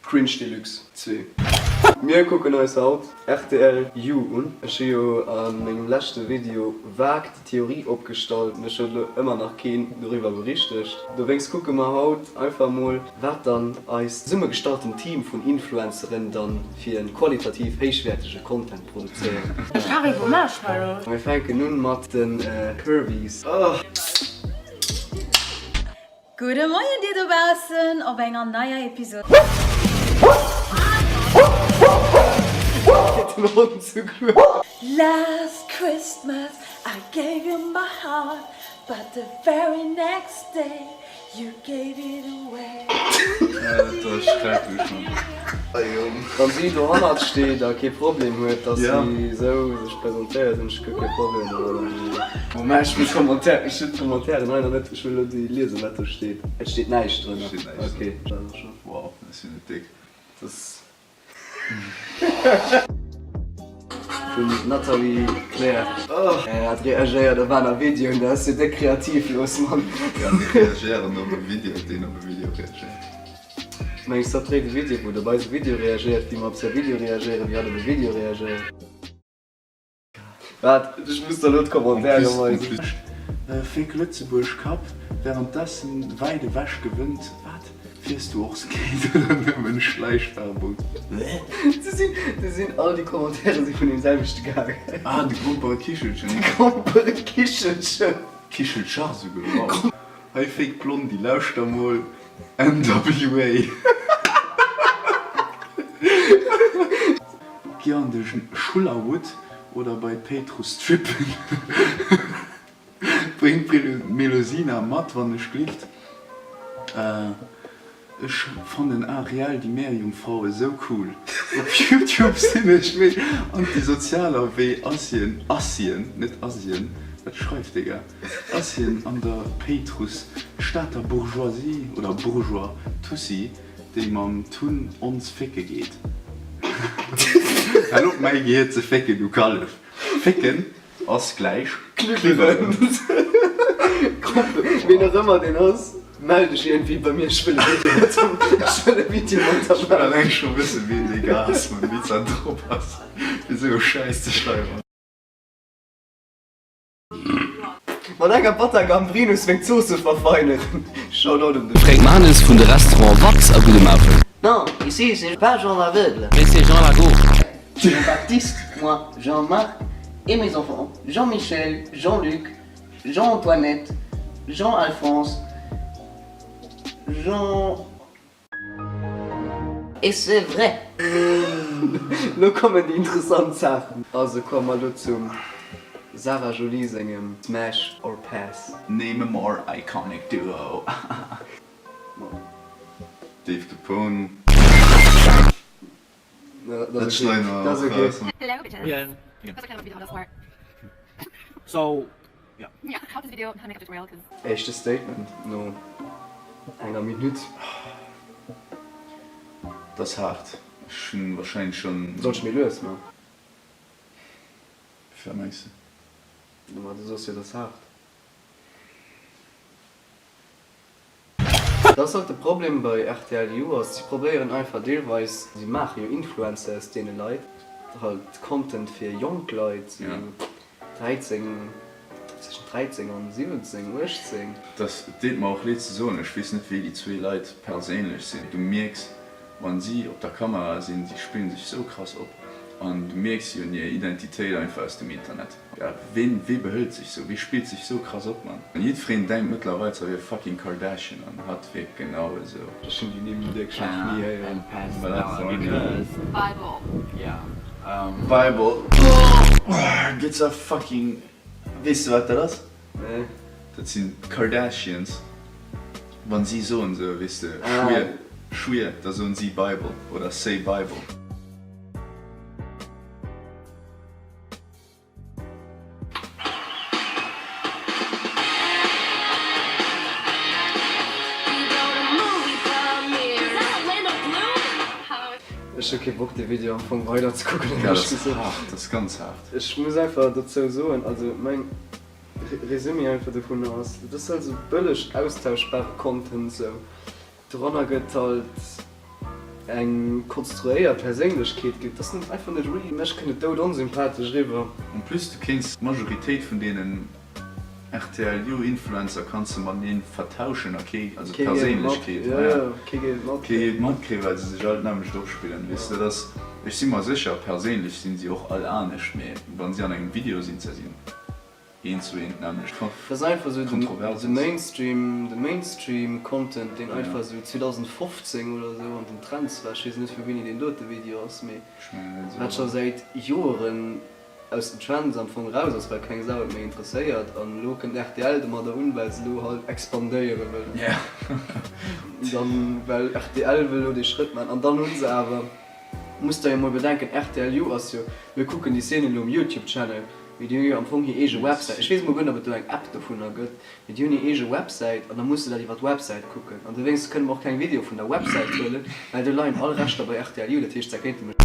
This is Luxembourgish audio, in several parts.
Cringe Deluxe 2. Mir kucken eis haut rtl You un. Ech hu jo a mengem leschte Video vag déi Theorie opgestallt, mech huet elo ëmmer nach keen doriwwer berichtegt. Dowéinst kucke mer haut einfach mol wat dann eist zesummegestallten Team vun Influenceren dann fir en qualitativ héichwäertege Content produzéieren. Ech Haribo Marshmallows. Mir fänken un mat den Kirby's. Gudde Moien dir dobaussen op enger neier Episode. Last Christmas I gave you my heart but the very next day you gave it away. Dat ass schrecklech Mann. Wann si dohannert steet a kee Problem huet, dass si esou sech presentéiert, hunn ech guer kee Problem domadder. Moment, ech muss Commentaire, ech hunn d'Commentairen hei nach net, ech wëll elo déi liesen, wat do steet. Et steet näischt drënner. Steet näischt Ok, drënner. dat ass scho. Wow, dat ass jo net déck. Dat ass vum Nathalie Claire. Hat reagéiert op aner Videoen, dat ass jo déck kreativlos, Mann. Ja, mir reagéieren op e Video, deen op e Video reagéiert. Mengs hatt dréit e Video wou et op eise Video reagéiert, wéi mer op säi Video reagéieren, wéi hatt op e Video reagéiert. Waart, ech muss der elo d'Commentairen weisen. Fake Lëtzebuerg Cup, währenddessen wäit ewech gewënnt, wat? Fiers du och Skate oder nëmmen Schleichwerbung? Du sinn, du sinn all déi Commentairen si vun deem selwechte gaangen. Ah, de Gromperekichelchen. De Gromperekichelchen. Kichelcher souguer, wow. Hei Fake Blondie, lauschter mol NWA. Gi an de Schullerwood oder bei d'Péitruss trippen. Bréng d'Melusina mat wann ech glift. Ech fannen Ariel déi Meerjungfrau esou cool. Op Youtube sinn ech méi antisozialer wéi Asien, Asien, net Asien, wat schreift dee gar? Asien an der Péitruss, d'Stater Bourgeoisie oder Bourgeois Tussi déi mam Tun ons fécke geet. Hal op mäi Gehier ze fécken, du Kallef! Fécken ass gläich klibberen. Ween och ëmmer deen ass, mell dech iergendwéi bei mir, ech wëll e Video mat him, ech wëll e Video mat der Ech wëll alleng scho wëssen, ween dee Gars ass, mam Witz an drop ass, fir esou e Schäiss ze schreiwen. Mat enger Batter Gambrinus meng Zoosse verfeineren. Shoutout un de. Fränk Manes vun de Restaurant Watz a Gudde Maufel. Non, ici c'est pas Jean l'aveugle. Mais c'est Jean Lago. Jean-Baptiste, moi, Jean-Marc et mes enfants, Jean-Michel, Jean-Luc, Jean-Antoinette, Jean-Alphonse, Jean. Et c'est vrai! Lo kommen déi interessant Saachen. Also komme mer lo zum Sarah Jolie sengem Smash or Pass. Name a more iconic duo. Dave Capone. Dat schneiden mer och raus. Éischte Statement no enger Minutt. Dat ass haart. Ech hunn wahrscheinlech schon. Soll ech méi lues man? Wéi mengs de? Ma du soss jo, dat ass haart. Dat ass halt de Problem bei rtl You ass, si probéieren einfach deelweis, si maache jo Influencer aus deene Leit, halt Content fir jonk Leit, sou 13, zwëschen 13 an 17, 18. Dat deet mer och leed ze soen, ech weess net wéi déi zwee Leit perséinlech sinn. Du mierks wann si op der Kamera sinn, si spillen sech sou krass op an du mierks si hunn hir Identitéit einfach aus dem Internet. Ja ween wee behëlt sech sou, wee spillt sech sou krass op man? Jiddfereen denkt mëttlerweil se wier fucking Kardashian an hatt wierkt genau esou. Ech hunn déi Nimm wierklech nach ni héieren. Bible Gëtt a fucking weess de wat dat ass? Nee. Dat sinn d'Kardashians wann si soen sou weess de schwier schwier da soen si Bible oder say Bible. Ech hu kee Bock dee Video am Fong weider ze kucken Ja, dat ass haart, dat ass ganz haart. Ech muss einfach dozou soen, also mäin Resumé einfach dovunner ass, dat ass halt esou bëlleg austauschbare Content sou. Doranner gëtt halt. Eng konstruéiert Perséinlechkeet gëtt, ass net einfach net real. Mech kënnt et doud onsympathesch eriwwer. En plus du kéints d'Majoritéit vun deenen rtl You Influencer kanns de mateneen vertauschen a kee, also d'Perséinlechkeet, kee géif et matkréien. Kee géif et matkréien, well se sech all d'nämmlecht opspillen, weess de. Dat ass, ech si mer sécher, perséinlech sinn si och all anescht, mee wann si an engem Video sinn, se sinn. Eent zu eent nämlech. Dat ass einfach sou de Mainstream, de Mainstream Content deen einfach sou 2015 oder sou an den Trends war. Ech weess net vu wéini deen dote Video ass, mee wat scho säit Joeren aus den Trends am Fong raus ass, well keng Sau et méi interesséiert. An elo kënnt rtl domadder un, well se elo halt expandéiere wëllen. Dann well rtl wëll elo dee Schrëtt maachen. An dann hu se awer, musst der jo mol bedenken, rtl You ass jo, mir kucken déi Szenen elo um Youtube Channel, Mee déi hu jo am Fong hir eege Websäit. Ech weess emol guer net, ob et do eng App dovunner gëtt, mee déi hunn hir eege Websäit an da muss de dat iwwer d'Websäit kucken. An dowéinst kënne mer och keng Video vun der Websäit huelen, well do leien all Rechter bei rtl You. Dat heescht, da kéinte mer.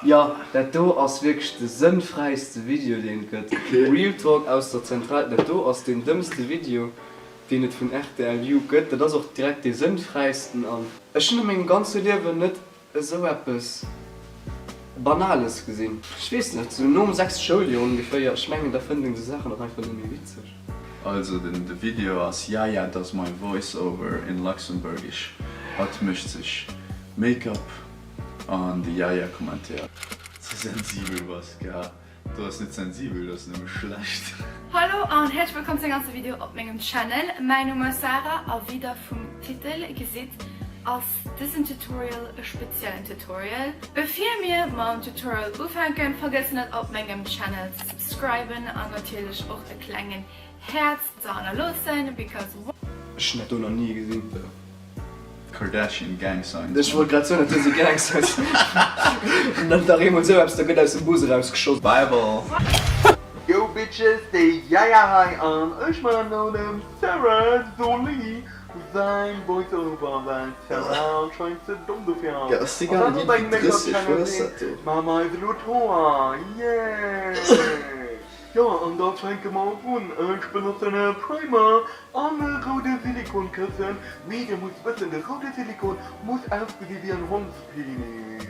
Jo, dat do ass wierklech de sënnfräiste Video, deen et gëtt. Real Talk aus der Zentral, dat do ass deen dëmmste Video, deen et vun rtl You gëtt. Dat ass och direkt dee sënnfräisten an. Ech hunn a mengem ganze Liewen net Esou eppes Banales gesinn. Ech weess net, sou nom sechste Schouljoer ongeféier, ech mengen da fënnt een esou Saachen och einfach net méi witzeg. Also den de Video ass Yaya does my voice over in Luxembourgish, hatt mécht sech Make-up an de Yaya kommentéiert. Ze sensibel bass gell? Do ass net sensibel, do ass nëmme schlecht. Hallo an häerzlech wëllkomm zu engem ganze Video op mengem Channel. Mäin Numm ass Sarah a wéi der vum Titel gesitt ass dësen Tutorial e speziellen Tutorial. Bevir mir mam Tutorial ufänken, vergësst net op mengem Channel ze subscriben an natierlech och e klengen Häerz ze hannerloossen because why. Ech hun dat do nach nie gesinn. Kardashian Gang Signs. Ech wollt grad soen, dat do si Gang Signs. An dann dach eemol sou eppes, da gëtt aus dem Bus erausgeschoss. Bible. Yo Bitches, de Yaya hei an ech man no dem Sarah Jolie sein Voice Over, well d'Sarah anscheinend ze domm dofir ass. Ass déi An gar dann net op engem iergendwéi Make-up 30? Channel Wat ass sinn, dat do? maa mer eis elo d'Hoer, yeah! Jo, an da fänke mer och un. Ech benotzen e Primer an e roude Silikonkëssen. Mee dir musst wëssen, de roude Silikon muss ausgesi wéi en Hondspenis.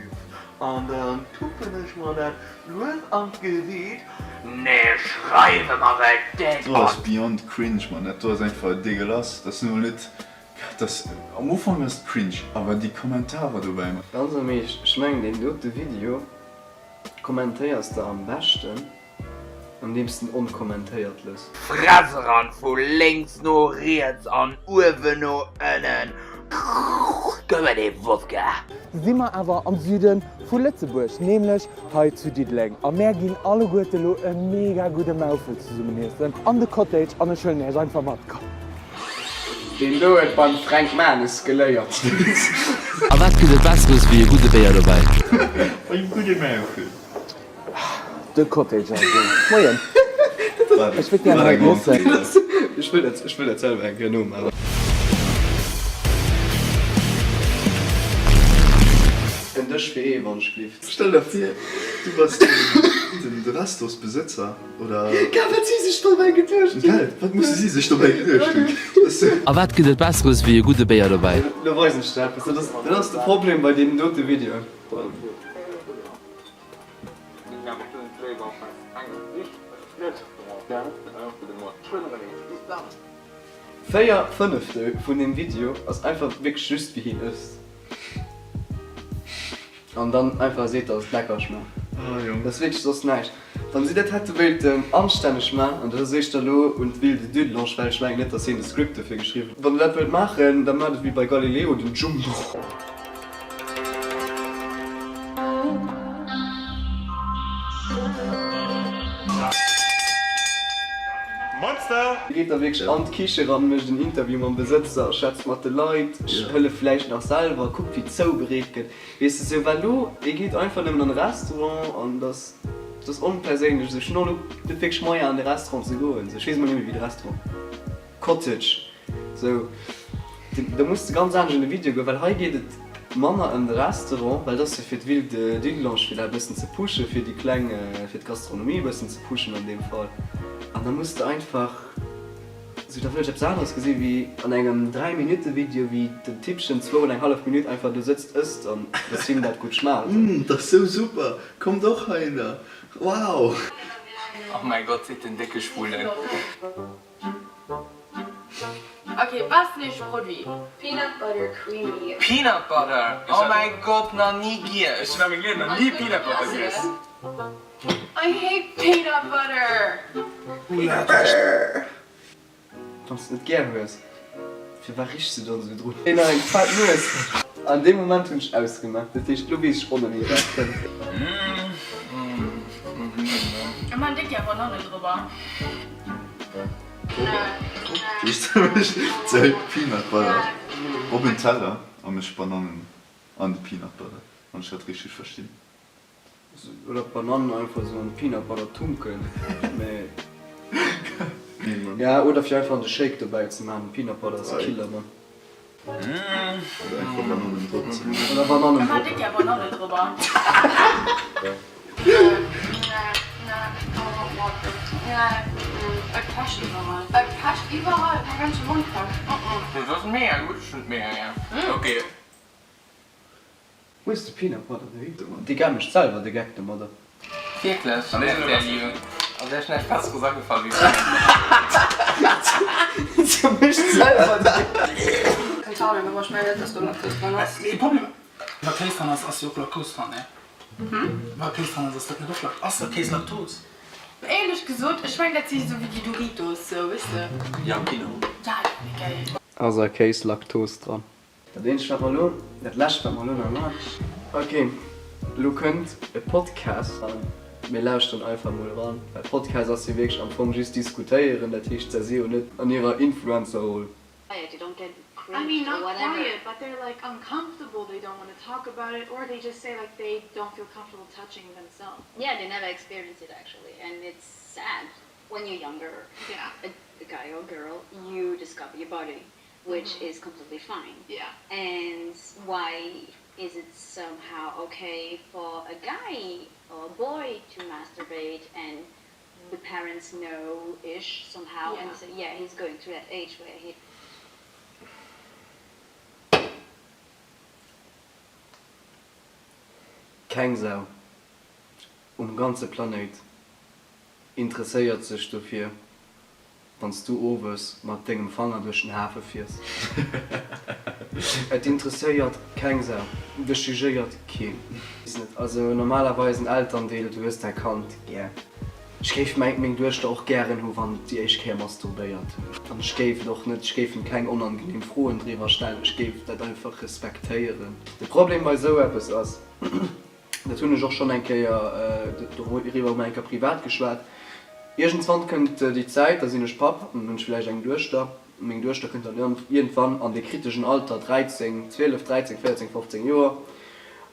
An dann tuppen ech mer dat lues an d'Gesiit. Nee, schreiwe mer et déck Do ass an! beyond cringe, man. Dat do ass einfach dégueulasse. Dat ass nu mol net, dat ass, am Ufank ass et cringe, awer déi Kommentarer dobäi, man. Ganz am Eescht, ech mengen deen dote Video kommentéiers de am beschten Andeems den onkommentéiert lëss. Fress eran vu lénks no riets an uewen no ënnen. Gëff et ee Wodka! Si mer awer am Süde vu Lëtzebuerg, nämlech hei zu Diddeleng. A mär ginn alleguerte lo e mega gudde Maufel zesummen iessen an de Cottage an ech huelen iech einfach mat. Komm! Deen do huet beim Fränk Manes geléiert. A wat gëtt et Besseres wéi e gudde Béier dobäi? E gudde Maufel. De Cottage also. Moien. Ech wéilt gären hei iessen. Ech wëll dat, ech wëll dat selwer eng Kéier nomaachen. En Dësch fir ee, wann ech glift. Stell der vir, du bass den de Restaurantsbesëtzer oder. Gell, wat si sech dobäi geduecht hunn. Gell, wat musse si sech dobäi geduecht hunn? A wat gëtt et Besseres wéi e gudde Béier dobäi? Lo weisen ech der eppes. Dat ass, dat ass de Problem bei deenen dote Videoen. 4 Fënneftel vun dem Video ass einfach wierklech just wéi hien ësst an dann einfach seet dass et lecker schmaacht. Dat ass wierklech soss näischt. Wann si dat hätte wéilten anstänneg maan, an dat ass éischter elo un d'Ville de Dudelange, well ech mengen net dass hien de Script dofir geschriwwen huet, wann der dat wëllt maachen, da maacht et wéi bei Galileo den Jumbo. Geet da wierklech an d'Kiche ran, mécht en Interview mam Besëtzer, schwätzt mat de Leit, hëlleft vläicht nach selwer, kuckt wéi zoubereet gëtt, weess de sou. Well lo, ee geet einfach nëmmen an e Restaurant an dass ass onperséinlech esou. Ech hunn och elo net wierklech Moyen an de Restaurant ze goen, sou. Ech weess emol net méi wéi de Restaurant Cottage. Sou, do muss de ganz anescht an de Video goen, well hei geet et manner ëm de Restaurant, well et ass jo fir d'Ville de Dudelange, fir dat e bëssen ze pushen, fir déi kleng, fir d'Gastronomie e bëssen ze pushen an deem Fall. An da muss de einfach. Sou, da wëll ech eppes aneres gesinn, wéi an engem 3 Minutte Video, wéi den Typchen zwou an eng hallef Minutt einfach do sëtzt, ësst an dass him dat gutt schmaacht. Mmm, dat ass sou super! Kommt och heihinner! Wow! Oh mäi Gott, seet den décke Schwulen. Ok, was nicht Produit? Peanut butter creamy. Peanut butter! Oh mäi Gott, nach ni giess! Ech hunn a mengem Liewen nach ni Peanut butter giess. I hate peanut butter! Wann s de et gär hues, firwat richs de dann esou drun? Hei nach eng fett Nues! An deem Moment hunn ech ausgemaach, dat heescht elo weess ech och net méi wat kënnt. Ech man déck gär Bananen drüber. Zéi Peanut Butter op en Teller a mech Banannen an de Peanut Butter, wann ech dat richteg verstinn. Oder d'Banannen einfach sou an Peanut Butter tunken, mee ja, oder fir einfach an de Shake dobäi ze man, Peanut Butter ass Killer Mann. Oder einfach Banannen drop ze man. Oder Banannen Ech man drop. déck gär Banannen drüber. Dat ass mega gutt, ech hunn et mega gär. Ok. Hues de Peanut Butter doheem? Dee Gag mécht selwer de Geck domadder. Wierklech? Also ech näischt besseres agefall wéi Se mécht selwer de Geck. Wa Kéis dran ass, ass jo och Laktos dran, ne? Wa Kéis dran ass, ass dat net och Lak-, ass da Kéis Laktos? Éierlech gesot, ech mengen dat si sou wéi déi Doritos, sou, weess de? Ja, genau. Ja, geil. Ass a Kéis Laktos dran? Dat eenzegt wat mer elo, dat lescht wat mer elo nach maachen. Ok, elo kënnt e Podcast an mir lauschteren einfach mol eran, well Podcast ass jo wierklech am Fong just diskutéieren, dat heescht se si jo net an hirer Influencer-Roll. I mean not quiet but they're like uncomfortable, they don't wanna talk about it or they just say like they don't feel comfortable touching themselves. Yeah, they never experience it actually and it's sad when you're younger, a guy or girl, you discover your body which is completely fine. Yeah. And why is it somehow okay for a guy or a boy to masturbate and the parents know ish somehow and say yeah he's going through that age where he Keng Sau um ganze Planéit interesséiert sech dofir, wann s du owes mat dengem Fanger duerch den Hafe fiers. Et interesséiert keng Sau, dech jugéiert keen. Also normalerweis en Elterndeel, du hues däi Kand gär. Ech géif meng Duechter och gären hu wann et déi éischt Kéier masturbéiert. An ech géif et och net, ech géif em keng onangenehm Froen driwwer stellen, ech géif dat einfach respektéieren. De Problem bei esou eppes ass, Dat hunn ech och schonn eng Kéier, doriwwer hu mer eng Kéier privat geschwat, iergendwann kënnt déi Zäit, da sinn ech Papp an dann hunn ech vläicht eng Duechter, meng Duechter kënnt dann iergendwann an dee kriteschen Alter, 13, 12, 13, 14, 15 Joer,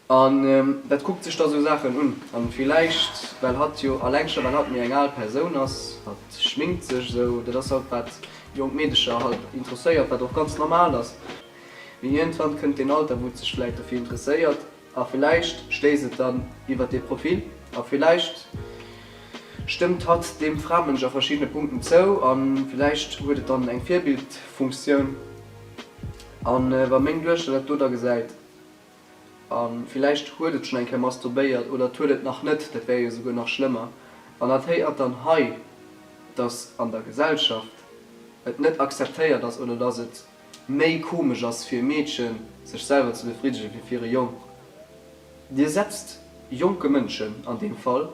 an dat kuckt sech da sou Saachen un. An villäicht, well hatt jo, alleng scho well hatt méi eng al Persoun ass, hatt schminkt sech esou, dat ass halt wat jonk Meedecher halt interesséiert, wat och ganz normal ass, mee iergendwann kënnt deen Alter, wou et sech vläicht dofir interesséiert. A villäicht stéisst et dann iwwert dee Profil a villäicht stëmmt hatt deem Framënsch a verschiddene Punkten zou a villäicht huet et dann eng Virbildfunktioun. A wa meng Duechter dat do da gesäit a villäicht huet et schonn eng Kéier masturbéiert oder et huet et nach net, dat wär jo souguer nach schlëmmer, an hatt héiert dann hei, dass an der Gesellschaft et net akzeptéiert ass oder dass et méi komesch ass fir e Meedchen sech selwer ze befriddegen wéi fir e Jong. Dir setzt jonke Mënschen an deem Fall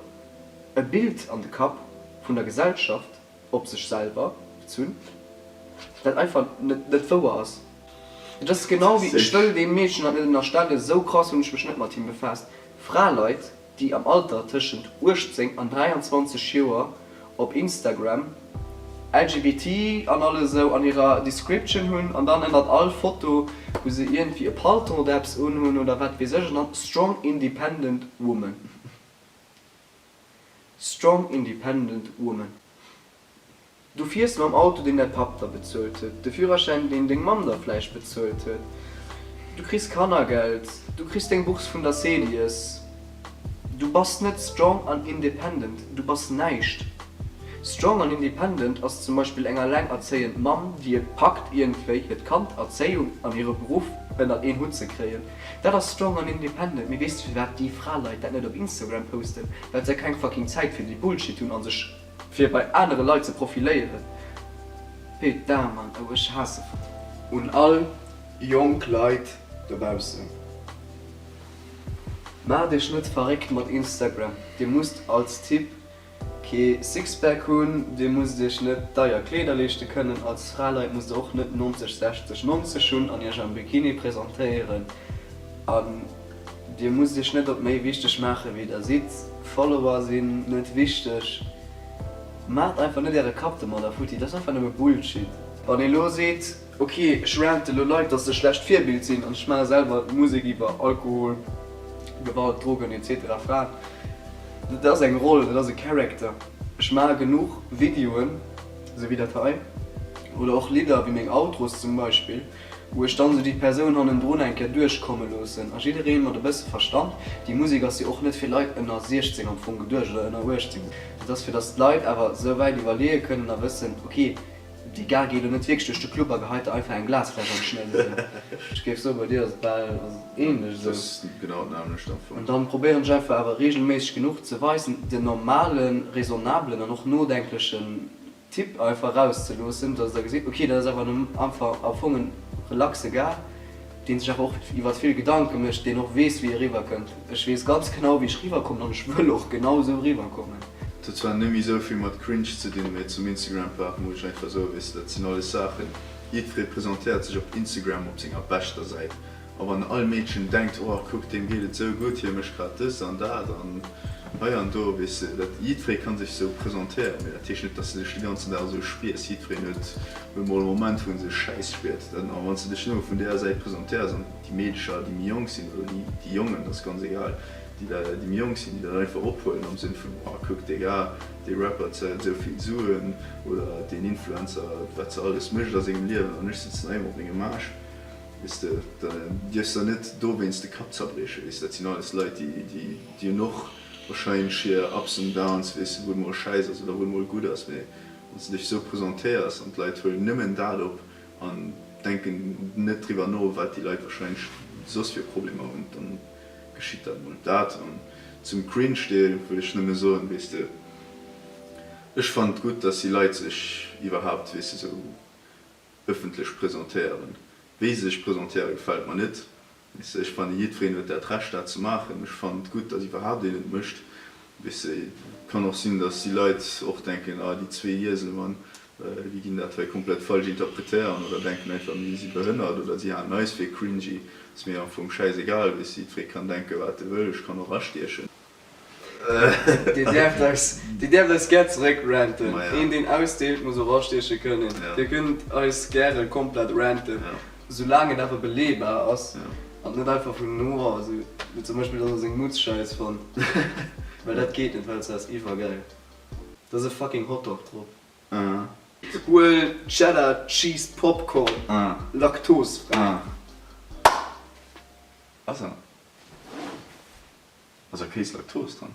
e Bild an de Kapp vun der Gesellschaft, op sech selwer bezunn, dat einfach net wouer ass. Et ass genau wéi, ech wëll deem Meedchen dat net ënnerstellen, esou krass hunn ech mech net mat him befaasst, Fraleit, déi am Alter tëschent 18 an 23 Joer op Instagram LGBT an alles esou an hirer Description hunn an dann ënnert all Foto wou se iergendwéi e Paltong oder eppes unhunn oder wat weess ech an dann strong independent woman strong independent woman. Du fiers mam Auto deen däi Papp der bezuelt huet, de Führerschäin deen deng Mamm der vläicht bezuelt huet, du kriss Kannergeld, du kriss deng Bourse vun der Cedies. Du bass net strong an independent, du bass näischt. Strong an independent ass zum Beispill eng allengerzéiend Mamm, déi et packt iergendwéi hiert Kand, Erzéiung an hire Beruff ënnert een Hutt ze kréien. Dat ass strong an independent. Mee weess de firwat déi Fraleit dat net op Instagram posten? Well se keng fucking Zäit fir déi Bullshit hunn an sech fir bei anere Leit ze profiléieren. Putain Mann, oh ech haasse. Un all jonk Leit dobaussen. Maacht iech net verréckt mat Instagram, dir musst als Typ kee Sixpack hunn, dir musst iech net deier Kleeder leeschte kënnen, als Fraleit musst der och net 90 60 90 hunn an iech am Bikini presentéieren an dir musst iech net op méi wichteg maache wéi der sidd, Follower sinn net wichteg, maacht einfach net äre Kapp domadder futti, dat ass einfach nëmme Bullshit. Wann ee lo seet, Ok, ech rante lo Leit, dass se schlecht Virbild sinn an ech maache selwer Musek iwwer Alkohol, Gewalt, Drogen etc. Fraen. Dat ass eng Roll, dat ass e Character. Ech maache genuch Videoen, esou wéi dat hei, oder och Lidder wéi meng Outros zum Beispill, wou ech dann esou déi Persoun hannendrun eng Kéier duerchkomme loossen. A jidderee mat e bësse Verstand, déi Musek ass jo och net fir Leit ënner 16 am Fong geduecht oder ënner 18. Dat ass fir dass d'Leit awer esou wäit iwwerleeë kënnen a wëssen, ok, Déi Gar geet lo net wierklech duerch de Club a geheit der einfach eng Glasfläsch an d'Schnëss esou. Ech géif soen, bei dir ass et bal ass et ähnlech esou. Dat ass genau d'nämmlecht am Fong. An dann probéieren ech einfach awer regelméisseg genuch ze weisen, den normalen, raisonnablen an och nodenklechen Typ einfach erauszeloossen, dass der gesitt, ok, dat ass awer einfach am Fong en relaxe Gar, deen sech awer och iwwert vill Gedanke mécht, deen och weess wéi e riwwer kënnt. Ech weess ganz genau wéi ech riwwer kommen an ech wëll och genau esou riwwer kommen. Et huet zwar net méi esou vill mat Cringe ze dinn, mee zum Instagram Part muss ech einfach soen, weess de, dat sinn alles Saachen, jiddweree presentéiert sech op Instagram op senger beschter Säit. A wann all Meedchen denkt, oh kuck deem geet et sou gutt, hie mécht grad dëst an dat an hei an do, weess de, dat jiddweree ka sech sou presentéieren, mee dat heescht net, dass de dech de ganzen Dag esou spiers. Jiddwereen huet emol e Moment, wou en sech schäiss spiert. A wann s de dech nëmme vun där Säit presentéiers an déi Meedecher, déi méi jonk sinn oder déi Jongen, dat ass ganz egal, déi déi méi jonk sinn, déi dat einfach ophuelen am Sënn vun, oh kuck dee Gars, dee Rapper zählt esou vill Suen oder deen Influencer, wat se alles mécht a sengem Liewen an ech sëtzen hei ëmmer op mengem Aarsch. Weess de, da dierfs der net dowéinst de Kapp zerbriechen, weess de. Dat sinn alles Leit, déi, déi, déi hunn och wahrscheinlech hir Ups and Downs, weess de, wou et mol schäiss ass oder wou et mol gutt ass. Mee wann s de dech esou presentéiers an d'Leit huelen nëmmen dat op an denken net driwwer no, wat déi Leit wahrscheinlech soss fir Problemer hunn, dann geschitt dat mol. Dat an zum Cringe-Deel wëll ech nëmme soen, weess de, ech fannen et gutt, dass déi Leit sech iwwerhaapt, weess de, esou ëffentlech presentéieren. Wéi se sech presentéieren, gefält mer net. Weess de, ech fannen, jiddwereen huet dat Recht, dat ze maachen. Ech fannen et gutt, datt iwwerhaapt een et mécht. Weess de, et kann och sinn, datt déi Leit och denken, ah, déi zwee Ieselmann, déi ginn dat hei komplett falsch interpretéieren oder denken einfach, mir si behënnert oder si halen eis fir cringy. Ass mir am Fong schäisegal, weess de, jiddweree kann denken, wat e wëll. Ech kann och astiechen. Dir däerft eis, dir däerft eis gär zeréck ranten. Een deen ausdeelt muss och astieche kënnen. Dir kënnt eis gäre komplett ranten, soulaang et awer beleebar ass an net einfach vun no esou wéi zum Beispill dass e seng Mutz schäiss fonnt, well dat geet net, well se ass iwwergäil. Da ass e fucking Hotdog drop. Huel Cheddar Cheese Popcorn, laktosfräi. Ass a Kéis Laktos dran?